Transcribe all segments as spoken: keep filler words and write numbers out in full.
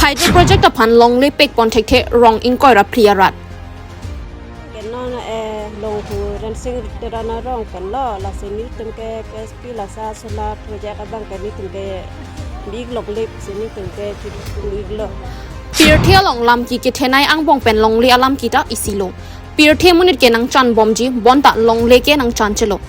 Hydro project aphan longle pekpon thekthe rong ingkoi ra phli arat. Ke non, eh, Longhu Rensing Teron arong pen lo, lasi nelitum ke P S P lasa solar project abang ke nelitum ke big longle pusi nelitum ke chipu-iklo. Pirthe along lamki kethenei angbong pen longle alamki ta isi lo. Pirthe monit ke nangchanbomji, bonta longle ke nangchanchelo.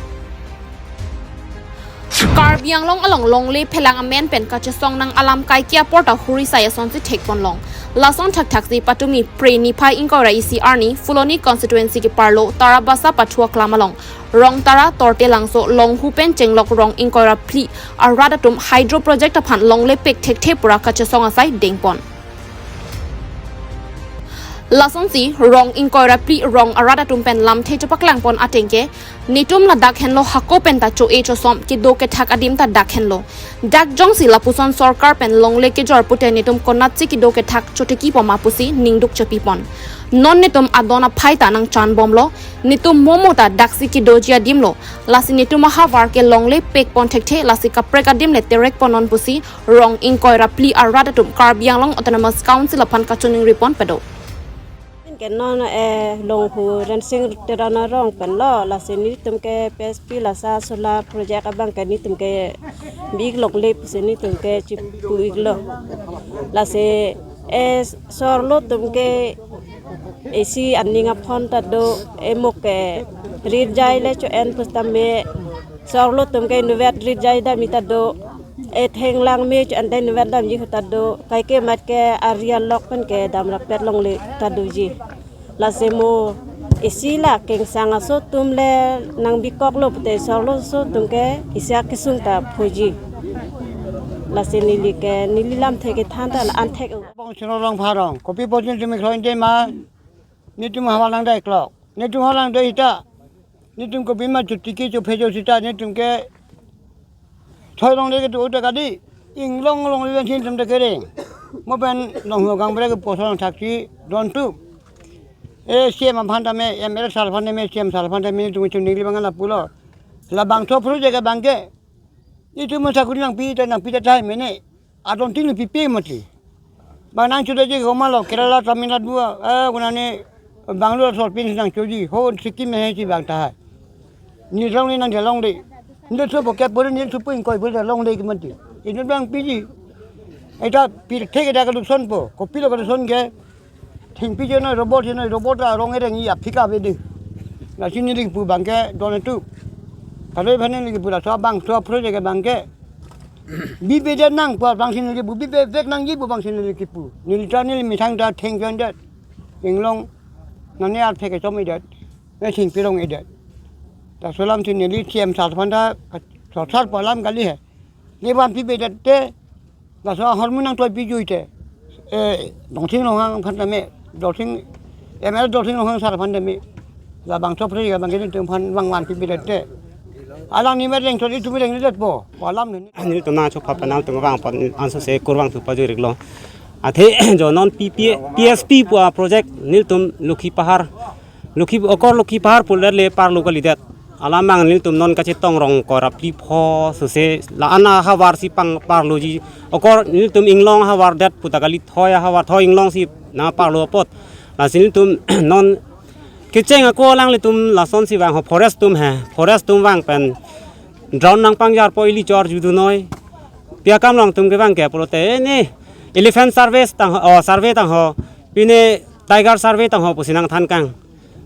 Karbi Anglong along longle phelang amen pen kachesong nang alam kaike apor ta huri sai asonsi thekponlong. Lason thakthaksi patumi Phre niphai ingkoi ra isi arni Phuloni constituency keparlo Tarabasa pathu aklam along Rongtara, Tortelangso, Longhu pen chenglok rong ingkoi ra phli arat atum hydro project aphan longle pek thekthe pura kachesong asai dengpon. Lasonsi rong ingkoi ra phli rong arat atum pen lamthe chepaklangpon ateng ke, netum ladak henlo hako pen ta cho-e chosom, kedo kethak adim ta dak henlo. Dak jongsi lapuson sorkar pen longle kejor pute netum konatsi kedo kethak chotiki poma pusi ningduk chepipon. Non netum adon aphai ta nangchanbomlo, netum momo ta daksi kedoji adim lo. Lasi netum ahavar ke longle pekpon thekthe, lasi kaprek adim le terekponnon pusi rong ingkoi ra phli arat atum Karbi Anglong Autonomous Council aphan kachiningripon pado. Ke non, eh, Longhu Rensing Teron arong pen lo, lasi nelitum ke P S P lasa solar project abang ke nelitum ke big longle pusi nelitum ke chipu-iklo. Lasi, eh, sorlo atum ke isi aning aphon ta do, emok ke rit jai le cho-en pusitame sorlo atum ke inutvet rit jai damji ta do. Ethenglang me cho-en ta inutvet damji ahut ta do. Kaike mat ke ari alok pen ke dam rapet longle ta doji. Lasi mo isi la kengsang aso atum le nangbikoklo pute sorlo aso atum ke isi akesung ta phoji. Lasi neli ke neli lamthe kethan ta la-an thek. Bong Sino Rongpharong, kopi pochin tumi khloin te ma, netum havar nangdai klok. Netum havar nangdai hita. Netum kopima chotiki chophe jo sita netum ke thoi longle kedo ta kali. Inglong longle pen sin tum ta kereng. Mo pen Longhu Gangbre ke poson thaksi don tu. E C M aphan tame, M L A sar aphan tame, C M sar aphan tame netum chuningri abang lapulo. Labangso project abang ke netum sakuri nangpi ta nangpi ta thai mene. Adon tin pipe mati. Bang nangchoji koma lo Kerala, Tamil Nadu, eh, kunani Bangalore sor pin nangchoji. Ho Sikkim he si bang tahai. Ni longle nangdai longle. Ni so bo ke puri ni supu ingkoi puri longle ke mati. Ini bang piji. Eta pirthe ke da kalukson po. Kopilo kalukson ke. Thengpi je noi robot je noi robot arong ereng i aphika bedi. Lasi neli kipu abang ke don tu. Kalau bang neli kipu laso abangso project abang ke. Bibe je nang pu abang si neli kipu, bibe vek nangji pu abang si neli kipu. Neli ta neli methang ta thengjon det. Inglong nani arphe kechom-idet. Ne thengpi rong-idet. Laso alam si neli C M sar aphan ta sar sar pu alam kali he. Ne vanpipe det te, laso ahormu nangtoi pijui te. Eh, Dorsing Ronghang aphan tame, Dorsing, M L A Dorsing Ronghang sar aphan tame. Labangso project abang ke netum aphan vang vanpipe det te. Alang ni mereng chot itum rengledetpo, pu alam ne. Nelitum nangchopha penang tum vangpon anso se kurvangthu pajui-iklo. Athe jo non P P, P S P pu aproject nelitum Lokhi Pahar, Lokhi, okor Lokhi Pahar pulote le parlo kalidet. Alam abang nelitum non kachetong rong ingkoi ra phli pho sose la-an ahavar si pang parloji. Okor nelitum inglong ahavar det pu ta kali, thoi ahavar, thoi inglong si nangparlo apot. Lasi nelitum non kecheng ako alanglitum lasonsi vang ho, forest atum he, forest atum vang pen drone nangpangjarpo ili chor judunoi. Pi akam along atum kevang ke pulote, eh, ne elephant survey tang ho, oh, survey tang ho, pine tiger survey tang ho pusi nangthankang.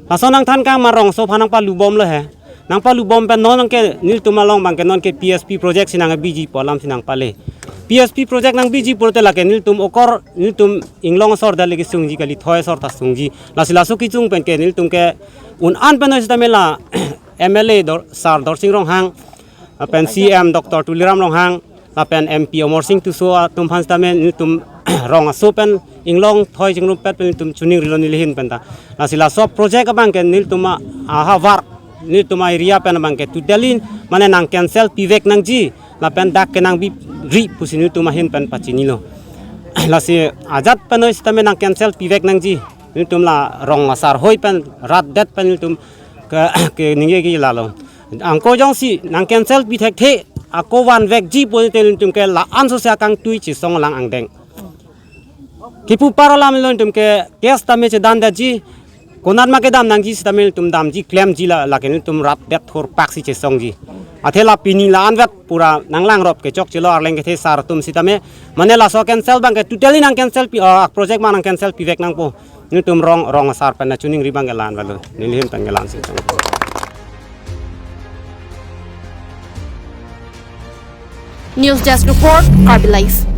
Laso nangthankang ma rongso aphan nangpalubomlo he. Nangpalubom pen non ke nelitum along abang ke non ke P S P project si nangbiji pu alam si nangpale. P S P project nangbiji pulote lake nelitum okor nelitum inglong asor det le kesungji kali, thoi asor ta sungji. Lasi laso kechung pen ke nelitum ke un-an pen noi sitame la M L A Dor-, Sar Dorsing Ronghang, lapen C M Doctor Tuliram Ronghang, lapen M P Amarsing Tisso atum aphan sitame nelitum rong aso pen inglong thoi chingrumpet pen nelitum chiningrilo neli ahin pen ta. Lasi laso project abang ke nelitum a-, ahavar, nelitum a-area pen abang ke totally mane nang cancel pivek nangji, lapen dak ke nangbi ri pusi nelitum ahin pen pachinilo. Lasi ajat pen noi sitame nang cancel pivek nangji. Nelitum la rong asar hoi pen rat det pen nelitum ke, keningje ke lalo. Anke jongsi nang cancel pi thekthe, ako vanvekji pulote nelitum ke la-an sose akangtui chesong lang angdeng. Kipu par alam lo nelitum ke case tame chedan daji. Konat ma kedam nangji sitame nelitum damji, klemji la, lake nelitum rat det thor pak si chesongji. Athe la pini la anvet pura nanglangrop kechokchelo arleng kethe sar atum sitame. Mane laso cancel abang ke totally nang cancel pi, ah, project ma nang cancel pivek nangpo. Nelitum rong, rong asar pen nangchiningri abang ke la-an avelo. Neli ahin pen ke la-an si. News Desk Report, Karbi Live.